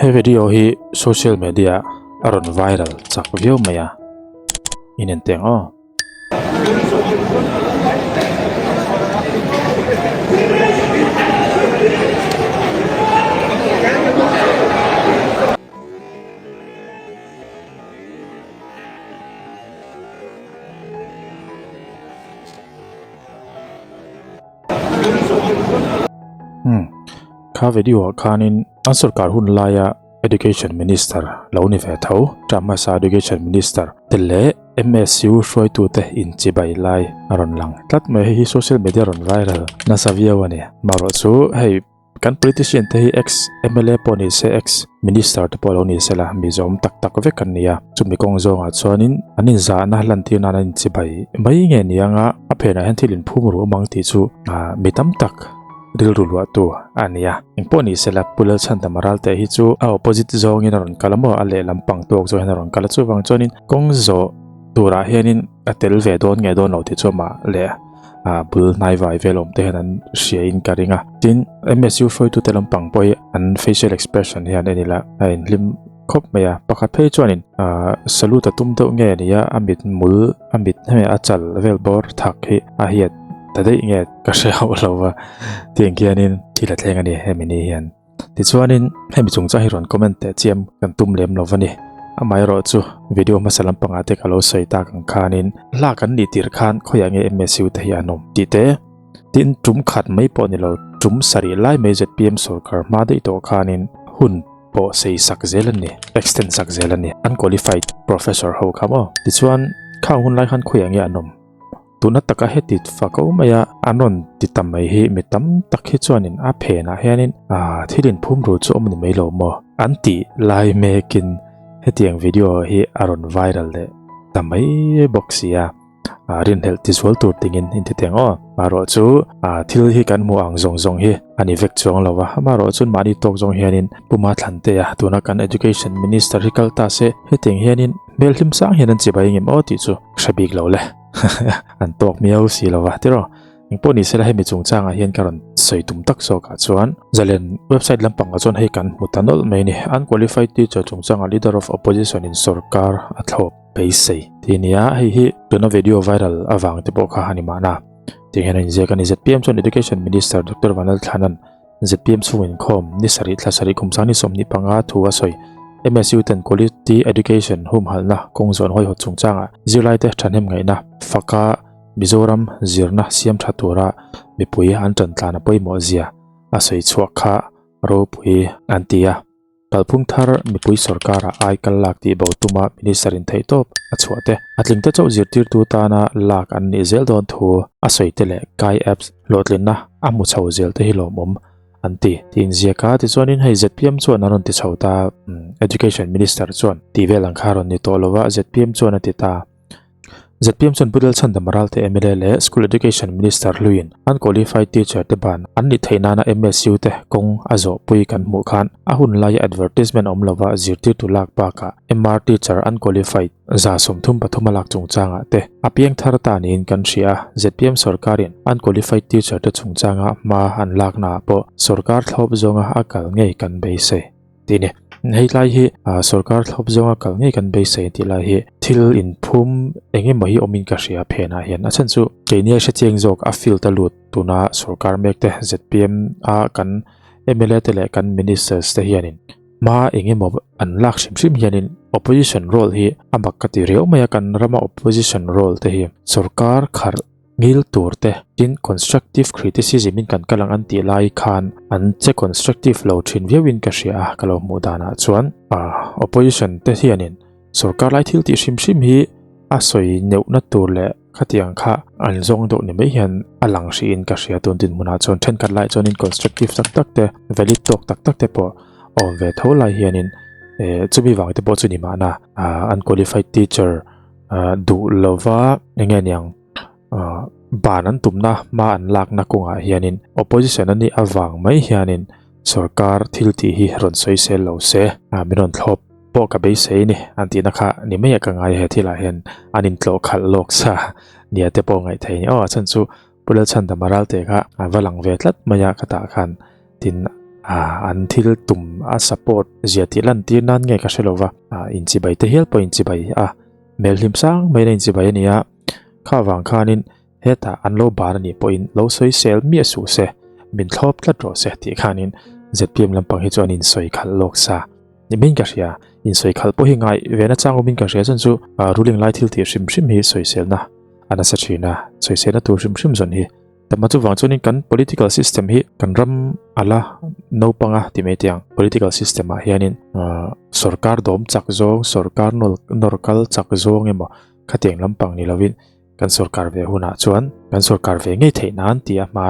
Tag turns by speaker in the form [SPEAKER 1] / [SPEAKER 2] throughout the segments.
[SPEAKER 1] He video hi social media a rawn viral chak viau mai a, inen teng aw. Hmm kha video ah khanin an sorkar hun laia education minister lo ni ve tho term hmasa education minister te leh M_S_U hruaitute inchibai lai a rawn lang tlat mai hei hi social media rawn viral nasa viau a ni marawh chu hei. Kan politician te hi ex mla pawh ni se ex minister te pawh lo ni se la mi zawm tak tak vek an ni a chumi kawng zawngah chuanin an inzahna lantir nan an inchibai mai nge ni anga a phenah hian thil inphum ruh awm ang tih chu ah mi tam tak rilru luah tu a ni a engpawh ni se la Pu Lalchhandama Ralte hi chu a opposite zawngin a rawn kal a maw a lehlam pang tawk zawng hian a rawn kal a chuvang chuanin kawng zawh turah hianin a tel ve dawn nge dawn lo tih chu amah leh ah bul hnai vai vel awm te hian an hria in ka ring a tin M_S_U hruaitu te lampang pawh hi an facial expression hian en ila a inhlim khawp mai a pakhat phei chuanin ah salute a tum deuh nge ni a a mit mul a mit hmeh a chal vel bawr thak hi a hiat ta daih nge ka hre hauh lo va tiang khianin thil a thleng a ni hemi ni hian. Tichuanin hemi chungchang hi rawn comment teh chiam kan tum lem lo va ni. Amaherawh chu video hmasa lampangah te ka lo sawi tak ang khanin hla kan nih tir khan khawiah nge MSU te hi an awm tih te tin tum khat mai pawh ni lo tum sarih lai mai zpm sorkar hma daih tawh khanin hun pawh sei sak zel an ni extend sak zel an ni unqualified professor ho kha maw tichuan khang hun lai khan khawiah nge an awm. Tuna taka heti fak o mai a, an rawn ti ta mai hi mi tam tak hi chuanin a phenah hianin ah thil inphum ru chu awm ni mai lo maw? An tih lai mekin hetiang video hi a rawn viral leh ta mai bawk si a, ah rinhlelh tizual tur tingin inti teng aw. Marawh chu ah thil hi kan hmuh ang zawng zawng hi a ni vek chuang lo a, amarawh chuan mahni tawk zawng hianin Puma Thlantea tuna kan Education Minister hi kal ta se hetiang hianin hmel hlim sang hian an chibai ngem aw tih chu hre bik lo le. an tawk miau si lo va tiraw engpawh ni sela hemi chungchangah hian ka rawn sawi tum tak zawkah chuan zalen website lampangah chuan hei kan hmu ta nawlh mai a ni unqualified teacher chungchangah leader of opposition in sorkar a thlawp beisei tih a ni a hei hi tuna video viral avang te pawh kha a ni mahna tih hian a inziak a ni zpm chuan education minister Doctor Vanlalthlanan zpm chhung inkhawm ni sarih thla sarih kum sang ni 25 thu a sawi. MSU ten Quality Education humhalhna kawng zawn hawihawt chungchangah zirlaite thahnem ngaihna faka Mizoram zirna siam tha tura mipui an tan tlan a pawimawh zia a sawi chhuak kha ropui an ti a. Kalphung thar mipui sorkara ai kal lak tih bo tuma Minister in theihtawp a chhuah te, a tlingte chauh zirtirtu tana lak an nih zel dawn thu a sawi te leh Kai Apps hlawhtlinna a hmu chho zel te hi lawmawm an ti. Tiin ziak a, tichuanin hei zpm chuan an rawn ti chho ta, Education Minister chuan tih vel ang kha a rawn ni tawh lo va, zpm chuan a ti ta. Zpm chuan Pu Lalchhandama Ralte mla leh School Education Minister hluiin an qualified teacher te ban an nih theih nana MSU te kawng a zawhpui kan hmuh khan a hun laia advertisement awm lova zirtirtu lak bakah MR teacher unqualified 33 a lak chungchangah te a piang thar ta niin kan hria a. Zpm sorkarin unqualified teacher te chungchanga hma an laknaah pawh sorkar thlawp zawnga a kal ngei kan beisei. Tih ni. Hei tlai hi sorkar thlawp zawnga kal ngei kan beisei tih lai hi thil inphum eng emaw hi awmin ka hria phenah hian a chhan chu keini a hrechiang zawk a field a lut tuna sorkar mek te zpm a kan mla te leh kan ministers te hianin hma eng emaw an lak hrim hrim hianin opposition role hi a mak ka ti riau mai a kan rama opposition role te hi sorkar kharh Ngil tur te tin constructive criticism in kan kal ang an tih lai khan an che constructive lo thin viau in ka hria a ka lo hmuh danah chuan opposition te hianin sorkar lai thil tih hrim hrim hi a sawi neuhna tur leh khatiang kha an zawng deuh ni mai hian a lang hrih in ka hria tun dinhmunah chuan thenkhat lai chuanin constructive tak tak te valid tawk tak tak te pawh awm ve tho lai hianin chumi vang te pawh chu ni mahna unqualified teacher duh lova enge niang ban an tumna hma an lakna kawngah hianin opposition a nih avang mai hianin sorkar thil tih hi rawn sawi sel lo se min rawn thlawp pawh ka beisei ni an tihna kha ni mai a ka ngai he thilah hian an intlawh khalh lawk sa nia te pawh ngaih theih a ni aw a chhan chu Pu Lalchhandama Ralte kha a va lang ve tlat mai a ka tah khan tin. an thil tum a support zia tih lantir nan nge ka hre lo va, inchibai te hial pawh inchibai a, hmel hlim sang maiin a inchibai a ni a, kha vang khanin hetah an lo ban a nih pawhin lo sawi sel miah suh se, min thlawp tlat rawh se tih khanin zpm lampang hi chu an insawi khalh lawk sa ni maiin ka hria, insawi khalh pawh hi ngai ve na chang awmin ka hria chuan chu ruling lai thil tih hrim hrim hi sawiselna a nasa thin a, sawiselna tur hrim hrim zawn hi. Tama chuvang chuanin kan political system hi kan ram ala naupanga ti mai tiang political system ah hianin sorkar dawm chak zawng sorkar nawr kal chak zawng emaw khatiang lampang ni lovin kan sorkar ve hunah chuan kan sorkar ve ngei theih nan tih a hma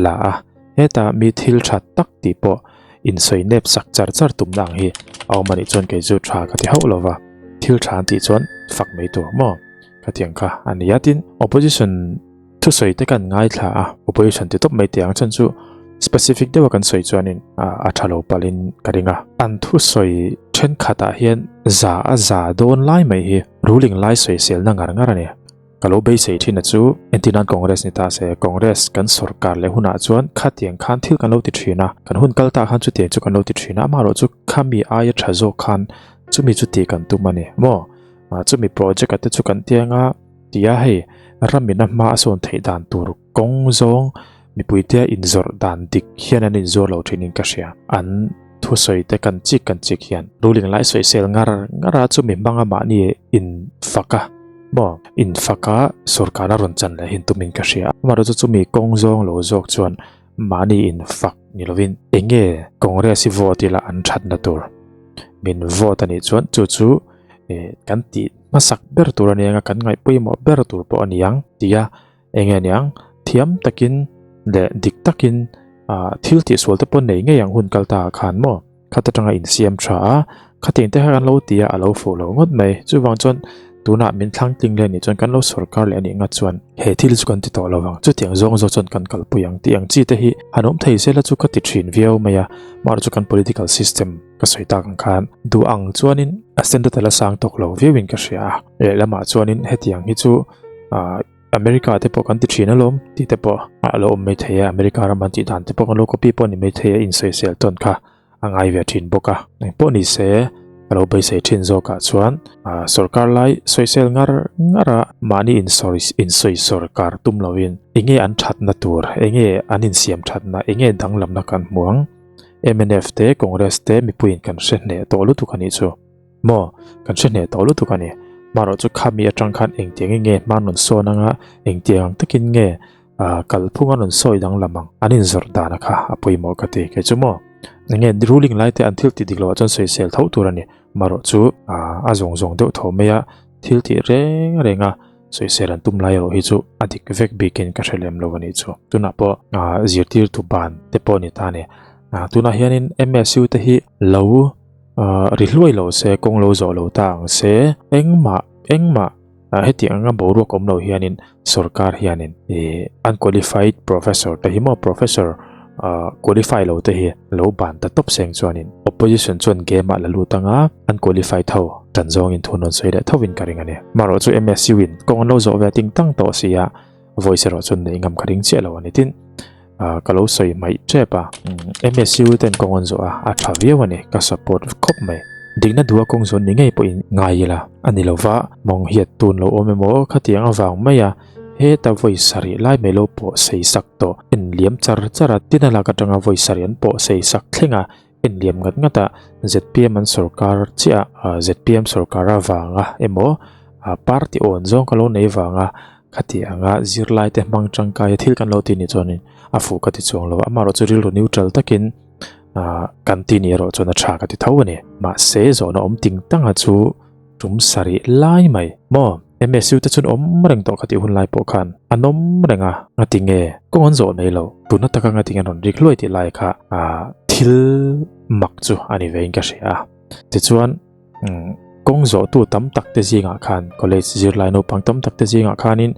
[SPEAKER 1] la a heta mi thil tha tak tih pawh insawi nep sak char char tumna ang hi a awm anih chuan kei chu tha ka ti hauh lova thil tha an tih chuan fak mai tur maw khatiang kha a ni a tin opposition Thusawi te kan ngaithla a, opposition ti tawp mai teh ang chhan chu specific deuha kan sawi chuanin a tha lo palhin ka ring a. An thusawi thenkhatah hian za a za dawn lai mai hi ruling lai sawiselna ngar ngar a ni. Ka lo beisei thin a chu entirnan Congress ni ta se, Congress kan sorkar leh hunah chuan khatiang khan thil kan lo ti thin a, kan hun kal tah khan chutiang chu kan lo ti thin a, amaherawh chu khami aia tha zawk khan chumi chu tih kan tum a ni maw? Chumi project-a te chu kan tiang a. Tia hei, ramina hma a sawn theih dan tur kawng zawng mipuite inzawrh dan dik hian an inzuar lo thinin ka hria. An thusawi te kan chik kan chik hian ruling lai sawisel ngar ngar a chumi hmanga mahni infak a maw infak a sorkar a rawn chan leh hin tumin ka hria. Amaherawhchu chumi kawng zawng lo zawk chuan mahni infak ni lovin enge Congress hi vote ila an thatna tur min vote a nih chuan chu chu kan tih hmasak ber tur a ni ang a, kan ngaih pawimawh ber tur pawh a ni ang ti a, eng nge niang thiam takin leh dik takin ah thil tihsual te pawh nei ngei ang hun kal ta ah khan maw khat atanga insiam tha a, khatiang te kha kan lo ti a, a lo fuh lo ngawt mai chuvang chuan tunah min thlang tling leh anih chuan kan lo sorkar leh anih ngat chuan he thil chu kan ti tawh lo vang chutiang zawng zawk chuan kan kalpui ang tih ang chi te hi han awm thei se la chu ka ti thin viau mai a, mahse chu kan political system. Ka sawi tak ang khan duh ang chuanin a standard a la sang tawk lo viauin ka hria a, lehlamah chuanin hetiang hi chu ah America te pawh kan ti thin alawm tih te pawh a lo awm maithei a, America ram an tih dan te pawh kan lo copy pawh a ni maithei a, insawisel tawn kha a ngai ve thin bawk a. Engpawh ni se ka lo beisei thin zawkah chuan ah sorkar lai sawisel ngar ngar a mahni insawi insawi sorkar tum lovin enge an thatna tur enge an insiam thatna enge danglamna kan hmu ang. Mnf te Congress te mipuiin kan hre hneh tawh lutuk a nih chu. Maw? Kan hre hneh tawh lutuk a ni. Marawh chu khami atang khan engtiangin nge hma rawn sawn anga, engtiang ang takin nge kalphung a rawn sawi danglam ang, an inzawrh dana kha a pawimawh ka ti kei chu maw? Enge ruling lai te an thil tih dik loh ah chuan sawisel tho tur a ni. Marawh chu a zawng zawng deuh tho mai a, thil tih reng reng a. Sawisel an tum lai erawh hi chu a dik vek bikin ka hre lem lo a nih chu. Tunah pawh zirtirtu ban te pawh ni ta a ni. Tunah hianin MSU te hi lo ri hluai lo se, kawng lo zawh lo ta ang se, engmah engmah heti anga boruak awm lo hianin sorkar hianin unqualified professor te hi maw professor qualify lo te hi lo ban ta tawp seng chuanin opposition chuan game ah la lut anga unqualified ho tan zawngin thu nawn sawi leh thovin ka ring a ni. Marawh chu MSU in kawng an lo zawh ve ting tang tawh si a, voice erawh chuan neih ngam ka ring chiah lo a ni tin ka lo sawi hmaih tep a, MSU ten kawng an zawh a, a tha viau a ni, ka support khawp mai. Dikna duha kawng zawn ni ngei pawhin ngai ila a ni lova, mawng hiat tun lo awm emaw khatiang avang mai a, Heta vawi sarih lai mai lo pawh sei sak tawh en liam char char a, tin a lak atanga vawi sarih an pawh sei sak thleng a, en liam ngat ngat a, zpm an sorkar chiah a, zpm sorkar avanga emaw party awn zawng ka lo nei vanga khati anga zirlai te hmang tangkai a thil kan lo ti ni chuanin a fuh ka ti chuang lo a, amaherawh chu rilru neutral takin kan ti ni erawh chuan a tha ka ti tho a ni. Mahse zawhna awm ting tanga chu tum sarih lai mai maw? MSU te chuan awm reng tawh kha tih hun lai pawh khan an awm reng a, ngati nge kawng an zawh nei lo, tuna taka ngati nge an rawn rik hluai tih lai kha thil mak chu a ni vein ka hria a. Tichuan kawng zawhtu tam tak te zingah khan college zirlai naupang tam tak te zingah khanin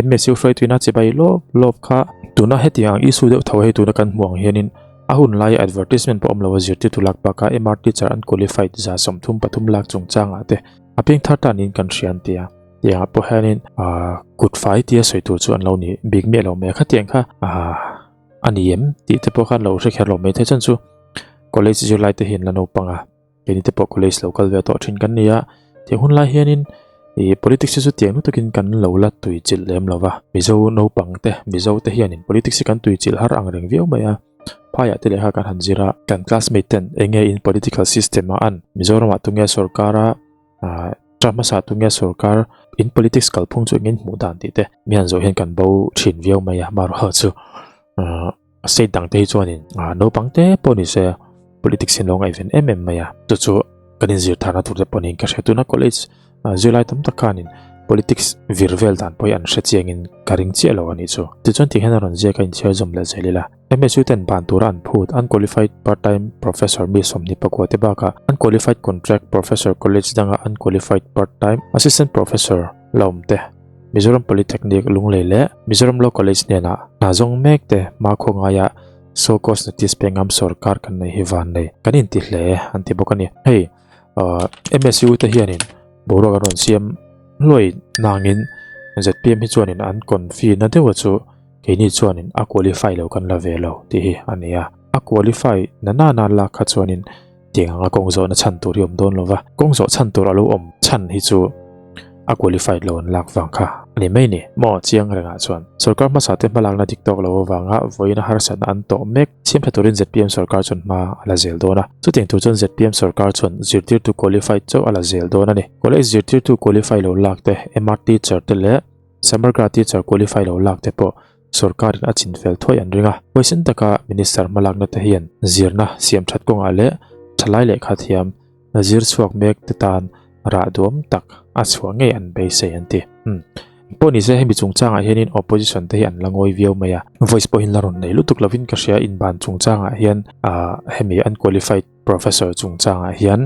[SPEAKER 1] MSU hruaituina chibai lawp lawp kha tuna hetiang ang issue deuh tho hei tuna kan hmuh ang hianin a hun laia advertisement pawh awm lo a zirtirtu lak bakah MR teacher unqualified 33 lak chungchangah te A piang thar tan in kan hria an ti a, tiangah pawh hianin aaa kut fai tia sawi tur chu an lo ni bik miah lo mai a, khatiang kha aaa a ni em tih te pawh khan lo hre kher lo mai thei chuan chu. College zirlai te hi an la naupang a, keini te pawh college lo kal ve tawh thin kan ni a, tiang hun lai hianin ih politics hi chu tiang lutukin kan lo la tui chilh lem lo va, Mizo naupang te, Mizo te hianin politics hi kan tui chilh har ang reng viau mai a, phaiah te lehkha kan han zir a, kan classmate ten eng nge in political system a an, Mizoramah tunge sorkar a, ah term hmasa tunge sorkar in politics kalphung chu engin hmuh dan tih te mi han zawh hian kan bo thin viau mai a, amaherawhchu chu ah. State dang te hi chuanin naupang te pawh ni se politics hi an lo ngaihven em em mai a, chu chu kan inzir tharna tur te pawh niin ka hria. Tuna college zirlai tam tak khanin politics vir vel dan pawh hi an hre chiangin ka ring chiah lo a nih chu. Tichuan tih hian a rawn ziak a inchhiar zawm leh zel ila. MSU ten ban tura an phut unqualified part-time professor mi 24 te bakah unqualified contract professor college danga unqualified part-time assistant professor la awm te Mizoram Polytechnic Lunglei leh Mizoram Law College hnenah hna zawng mek te hmakhua ngaia show cause notice pe ngam sorkar kan nei hi van nei kan inti hle an ti bawk a ni. Hei MSU te hianin boruak an rawn siam hluai nangin zpm hi chuanin an confi na deuha chu keini chuanin a qualify lo kan la ve lo tih hi a ni a. A qualify na nana lak kha chuanin Tiang anga kawng zawhna chhan tur hi awm dawn lo va, kawng zawh chhan tur a lo awm chhan hi chu a qualified lo an lak vang kha a ni mai ni. Maw chiang rengah chuan sorkar hmasa te hmalakna dik tawk lo avanga vawiina harsatna an tawh mek siam tha turin zpm sorkar chuan hma a la zel dawn a. Chutiang tur chuan zpm sorkar chuan zirtirtu qualified chauh a la zel dawn a ni. College zirtirtu qualify lo lak te, MR teacher te leh Samargra teacher qualify lo lak te pawh Sorkarin a chinfel thuai an ring a, huaisen taka Minister hmalakna te hian zirna siam that kawngah leh thalai lehkha thiam zir chhuak mek te tan rah duam tak a chhuah ngei an beisei an ti. Umm. Engpawh nise hemi chungchangah hianin opposition te hi an la ngawi viau mai a, voice pawhin la rawn nei lutuk lovin ka hria inban chungchangah hian ah hemi unqualified Professor chungchangah hian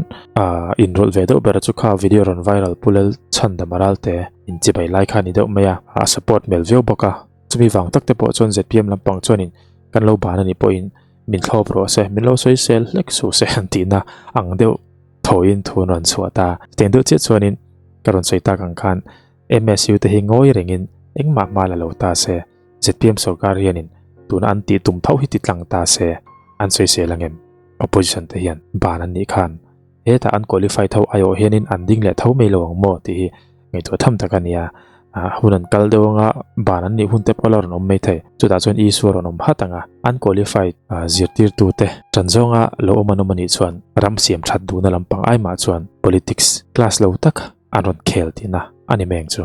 [SPEAKER 1] inrawlh ve deuh ber chu kha video rawn viral pu Lal Chhandama Ralte inchibai lai kha a ni deuh mai a, a support hmel viau bawk a. Chumi vang tak te pawh chuan zpm lampang chuanin kan lo ban a nih pawhin min thlawp rawh se, min lo sawi sel hlek suh se han tihna ang deuh thawiin thu an rawn chhuah ta. Chutiang deuh chiah chuanin ka rawn sawi tak ang khan MSU te hi ngawi rengin engmah hma la lo ta se. Zpm sorkar hianin tuna an tih tum tho hi ti tlang ta se an sawisel angem? Opposition te hian ban an nih khan hetah an qualify tho aiawh hianin an ding leh tho mai lo ang maw tih hi ngaihtuah tham tak a ni a. Hun an kal deuh anga ban an nih hun te pawh la rawn awm mai thei. Chutah chuan issue a rawn awm hat ang a, an qualified zirtirtute ṭan zawnga lo awm an awm a nih chuan ram siam ṭhat duhna lampang aimah chuan politics class lo tak an rawn khel tihna a ni meng chu.